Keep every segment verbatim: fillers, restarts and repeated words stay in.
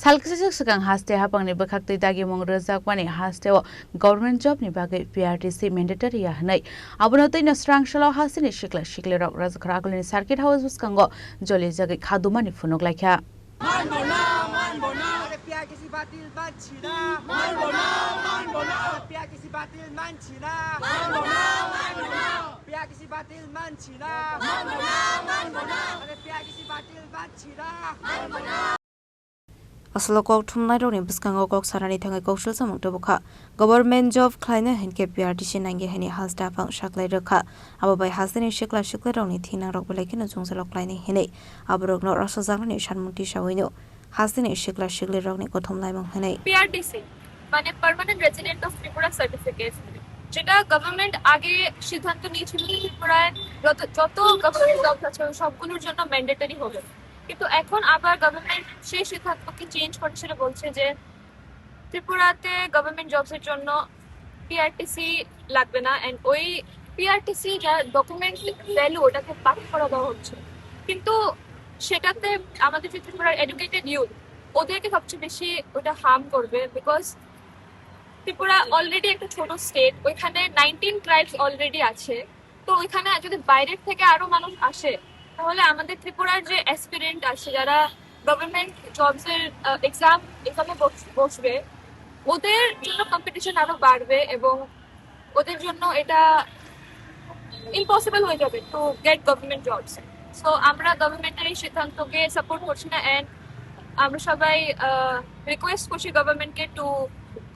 Sal kisa swkang haste haphangni bwkhaktwi dagimung rwjakmani hasteo government job ni bagwi P R T C mandatory ya hwnwi. Abono twino swrang salo hasteni sikla siklirok Rajakhor Agulini Circuit House bwskango jolijagwi khadumani phunuk laikha. मानबो ना, मानबो ना। अरे P R T C बातिल मान्छौँ ना। मानबो ना, मानबो ना। अरे P R T C बातिल मान्छौँ ना। मानबो ना, मानबो ना। P R T C बातिल मान्छौँ ना। मानबो ना, मानबो ना। अरे P R T C बातिल मान्छौँ ना। मानबो ना। Aswk kok thumnairokni bwskango kok sanani thangwi koksil samung tubukha. Government job khlaina hinkhe P R T C nangya hwnwi haste aphang saklai rwkha. Abo bai hasteni sikla siklirokni thinangrok belai kheno chwngsalok khlainai hwnwi aborokno rwchapjaknani sanmung tisawino hasteni sikla siklirokni kothom laimung hwnwi। P R T C, মানে permanent resident of Tripura সার্টিফিকেট, যেটা গভর্নমেন্ট আগে সিদ্ধান্ত নিয়েছিল যে ত্রিপুরায় যত, যত government job আছে, ওই সবগুলোর জন্য ম্যান্ডেটরি হবে। কিন্তু এখন আবার গভর্নমেন্ট সেই সিদ্ধান্তকে চেঞ্জ করে সেটা বলছে যে ত্রিপুরাতে গভর্নমেন্ট জবসের জন্য পিআরটিসি লাগবে না, অ্যান্ড ওই পিআরটিসি যার ডকুমেন্ট ভ্যালু, ওটাকে বাতিল করে দেওয়া হচ্ছে। কিন্তু সেটাতে আমাদের যে ত্রিপুরার এডুকেটেড ইউথ, ওদেরকে সবচেয়ে বেশি ওটা হার্ম করবে, বিকজ ত্রিপুরা অলরেডি একটা ছোট স্টেট, ওইখানে নাইনটিন ট্রাইবস অলরেডি আছে। তো ওইখানে যদি বাইরের থেকে আরো মানুষ আসে, তাহলে আমাদের ত্রিপুরার যে অ্যাসপিরেন্ট আছে, যারা গভর্নমেন্ট জবসের এক্সাম এক্সামে বসবে, ওদের জন্য কম্পিটিশন আরো বাড়বে এবং ওদের জন্য এটা ইম্পসিবল হয়ে যাবে to get government jobs. So আমরা গভর্নমেন্টের এই সিদ্ধান্তকে সাপোর্ট করছি না, অ্যান্ড আমরা সবাই রিকোয়েস্ট করছি গভর্নমেন্টকে to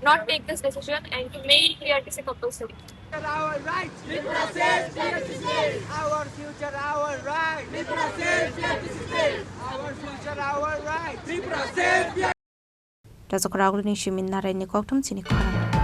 not take this decision and to make PRTC compulsory. Our rights. Tripura says P R T C. Our future, our rights. Tripura says P R T C. Our future, our rights. Tripura says P R T C. Rajakhor Agulini Simin Narayanni kokthum chini khorang.